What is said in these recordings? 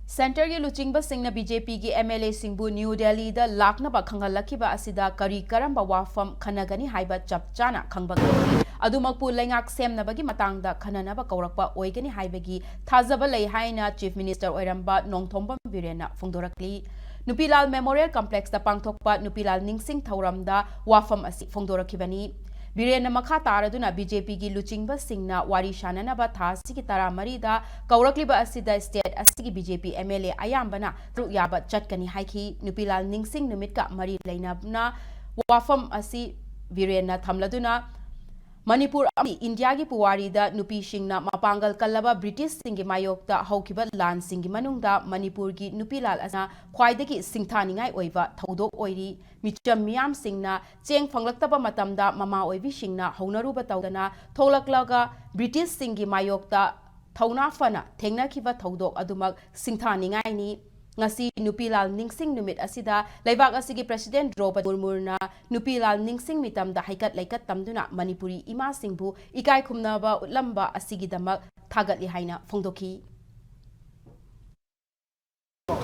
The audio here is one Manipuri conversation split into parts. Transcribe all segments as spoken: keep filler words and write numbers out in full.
ꯁꯦꯟꯇꯔꯒꯤ ꯂꯨꯆꯤꯡꯕꯁꯤꯡꯅ ꯕꯤ ꯖꯦ ꯄꯤꯒꯤ ꯑꯦꯝ ꯑꯦꯜ ꯑꯦꯁꯤꯡꯕꯨ ꯅ꯭ꯌꯨ ꯗꯦꯜꯂꯤꯗ ꯂꯥꯛꯅꯕ ꯈꯪꯍꯜꯂꯛꯈꯤꯕ ꯑꯁꯤꯗ ꯀꯔꯤ ꯀꯔꯝꯕ ꯋꯥꯐꯝ ꯈꯟꯅꯒꯅꯤ ꯍꯥꯏꯕ ꯆꯞ ꯆꯥꯅ ꯈꯪꯕ ꯉꯝꯗ꯭ꯔꯤ꯫ ꯑꯗꯨꯃꯛꯄꯨ ꯂꯩꯉꯥꯛ ꯁꯦꯝꯅꯕꯒꯤ ꯃꯇꯥꯡꯗ ꯈꯟꯅꯅꯕ ꯀꯧꯔꯛꯄ ꯑꯣꯏꯒꯅꯤ ꯍꯥꯏꯕꯒꯤ ꯊꯥꯖꯕ ꯂꯩ ꯍꯥꯏꯅ ꯆꯤꯐ ꯃꯤꯅꯤꯁꯇꯔ ꯑꯣꯏꯔꯝꯕ ꯅꯣꯡꯊꯣꯝꯕꯝ ꯕꯤꯔꯦꯟꯅ ꯐꯣꯡꯗꯣꯔꯛꯂꯤ꯫ ꯅꯨꯄꯤꯂꯥꯜ ꯃꯦꯃꯣꯔꯤꯌꯦꯜ ꯀꯝꯄ꯭ꯂꯦꯛꯁꯇ ꯄꯥꯡꯊꯣꯛꯄ ꯅꯨꯄꯤꯂꯥꯜ ꯅꯤꯡꯁꯤꯡ ꯊꯧꯔꯝꯗ ꯋꯥꯐꯝ ꯑꯁꯤ ꯐꯣꯡꯗꯣꯔꯛꯈꯤꯕꯅꯤ꯫ ꯕꯤꯔꯦꯟꯅ ꯃꯈꯥ ꯇꯥꯔꯗꯨꯅ ꯕꯤ ꯖꯦ ꯄꯤꯒꯤ ꯂꯨꯆꯤꯡꯕꯁꯤꯡꯅ ꯋꯥꯔꯤ ꯁꯥꯅꯅꯕ ꯊꯥ ꯑꯁꯤꯒꯤ ꯇꯔꯥꯃꯔꯤꯗ ꯀꯧꯔꯛꯂꯤꯕ ꯑꯁꯤꯗ ꯁ꯭ꯇꯦꯠ ꯑꯁꯤꯒꯤ B J P M L A ꯑꯌꯥꯝꯕꯅ ꯁꯔꯨꯛ ꯌꯥꯕ ꯆꯠꯀꯅꯤ ꯍꯥꯏꯈꯤ꯫ ꯅꯨꯄꯤꯂꯥꯜ ꯅꯤꯡꯁꯤꯡ ꯅꯨꯃꯤꯠꯀ ꯃꯔꯤ ꯂꯩꯅꯅ ꯋꯥꯐꯝ ꯑꯁꯤ ꯕꯤꯔꯦꯟꯅ ꯊꯝꯂꯗꯨꯅ, ꯃꯅꯤꯄꯨꯔ ꯑꯃꯗꯤ ꯏꯟꯗꯤꯌꯥꯒꯤ ꯄꯨꯋꯥꯔꯤꯗ ꯅꯨꯄꯤꯁꯤꯡꯅ ꯃꯄꯥꯡꯒꯜ ꯀꯜꯂꯕ ꯕ꯭ꯔꯤꯇꯤꯁꯁꯤꯡꯒꯤ ꯃꯥꯌꯣꯛꯇ ꯍꯧꯈꯤꯕ ꯂꯥꯟꯁꯤꯡꯒꯤ ꯃꯅꯨꯡꯗ ꯃꯅꯤꯄꯨꯔꯒꯤ ꯅꯨꯄꯤꯂꯥꯜ ꯑꯁꯤꯅ ꯈ꯭ꯋꯥꯏꯗꯒꯤ ꯁꯤꯡꯊꯥꯅꯤꯡꯉꯥꯏ ꯑꯣꯏꯕ ꯊꯧꯗꯣꯛ ꯑꯣꯏꯔꯤ꯫ ꯃꯤꯆꯝ ꯃꯤꯌꯥꯝꯁꯤꯡꯅ ꯆꯦꯡ ꯐꯪꯂꯛꯇꯕ ꯃꯇꯝꯗ ꯃꯃꯥ ꯑꯣꯏꯕꯤꯁꯤꯡꯅ ꯍꯧꯅꯔꯨꯕ ꯇꯧꯗꯅ ꯊꯣꯛꯂꯛꯂꯒ ꯕ꯭ꯔꯤꯇꯤꯁꯁꯤꯡꯒꯤ ꯃꯥꯌꯣꯛꯇ ꯊꯧꯅꯥ ꯐꯅ ꯊꯦꯡꯅꯈꯤꯕ ꯊꯧꯗꯣꯛ ꯑꯗꯨꯃꯛ ꯁꯤꯡꯊꯥꯅꯤꯡꯉꯥꯏꯅꯤ꯫ ꯉꯁꯤ ꯅꯨꯄꯤꯂꯥꯜ ꯅꯤꯡꯁꯤꯡ ꯅꯨꯃꯤꯠ ꯑꯁꯤꯗ ꯂꯩꯕꯥꯛ ꯑꯁꯤꯒꯤ ꯄ꯭ꯔꯁꯤꯗꯦꯟ ꯗ꯭ꯔꯧꯄꯗꯤ ꯃꯨꯔꯃꯨꯅ ꯅꯨꯄꯤꯂꯥꯜ ꯅꯤꯡꯁꯤꯡ ꯃꯤꯇꯝꯗ ꯍꯩꯀꯠ ꯂꯩꯀꯠ ꯇꯝꯗꯨꯅ ꯃꯅꯤꯄꯨꯔꯤ ꯏꯃꯥꯁꯤꯡꯕꯨ ꯏꯀꯥꯏ ꯈꯨꯝꯅꯕ ꯎꯠꯂꯝꯕ ꯑꯁꯤꯒꯤꯗꯃꯛ ꯊꯥꯒꯠꯂꯤ ꯍꯥꯏꯅ ꯐꯣꯡꯗꯣꯛꯈꯤ꯫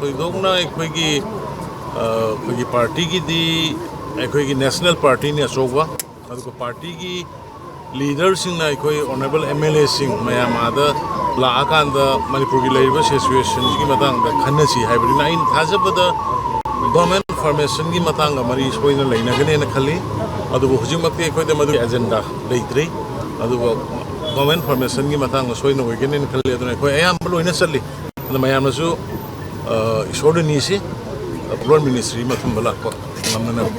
ꯊꯣꯏꯗꯣꯛꯅ ꯑꯩꯈꯣꯏꯒꯤ ꯑ, ꯑꯩꯈꯣꯏꯒꯤ ꯄꯥꯔꯇꯤꯒꯤꯗꯤ ꯑꯩꯈꯣꯏꯒꯤ ꯅꯦꯁꯅꯦꯜ ꯄꯥꯔꯇꯤꯅꯤ ꯑꯆꯧꯕ, ꯑꯗꯨꯒ ꯄꯥꯔꯇꯤꯒꯤ ꯂꯤꯗꯔꯁꯤꯡꯅ ꯑꯩꯈꯣꯏ ꯑꯣꯅꯔꯦꯕꯜ ꯑꯦꯝ ꯑꯦꯜ ꯑꯦꯁꯤꯡ ꯃꯌꯥꯝ ꯑꯥꯗ ꯂꯥꯛꯑꯀꯥꯟꯗ ꯃꯅꯤꯄꯨꯔꯒꯤ ꯂꯩꯔꯤꯕ ꯁꯤꯆꯨꯋꯦꯁꯟꯁꯤꯒꯤ ꯃꯇꯥꯡꯗ ꯈꯟꯅꯁꯤ ꯍꯥꯏꯕꯅꯤꯅ, ꯑꯩꯅ ꯊꯥꯖꯕꯗ ꯒꯣꯔꯃꯦꯟ ꯐꯣꯔꯃꯦꯁꯟꯒꯤ ꯃꯇꯥꯡꯒ ꯃꯔꯤ ꯁꯣꯏꯅ ꯂꯩꯅꯒꯅꯦꯅ ꯈꯜꯂꯤ꯫ ꯑꯗꯨꯕꯨ ꯍꯧꯖꯤꯛꯃꯛꯇꯤ ꯑꯩꯈꯣꯏꯗ ꯃꯗꯨꯒꯤ ꯑꯦꯖꯦꯟꯗꯥ ꯂꯩꯇ꯭ꯔꯤ꯫ ꯑꯗꯨꯕꯨ ꯒꯣꯔꯃꯦꯟ ꯐꯣꯔꯃꯦꯁꯟꯒꯤ ꯃꯇꯥꯡꯗ ꯁꯣꯏꯅ ꯑꯣꯏꯒꯅꯦꯅ ꯈꯜꯂꯤ꯫ ꯑꯗꯨꯅ ꯑꯩꯈꯣꯏ ꯑꯌꯥꯝꯕ ꯂꯣꯏꯅ ꯆꯠꯂꯤ꯫ ꯑꯗꯨ ꯃꯌꯥꯝꯅꯁꯨ, ꯑ, ꯏꯁꯣꯔꯗ ꯅꯤꯁꯤ, ꯄꯨꯂꯣꯟ ꯃꯤꯅꯤꯁꯇ꯭ꯔꯤ ꯃꯊꯨꯝꯕ ꯂꯥꯛꯄ ꯉꯝꯅꯅꯕ꯫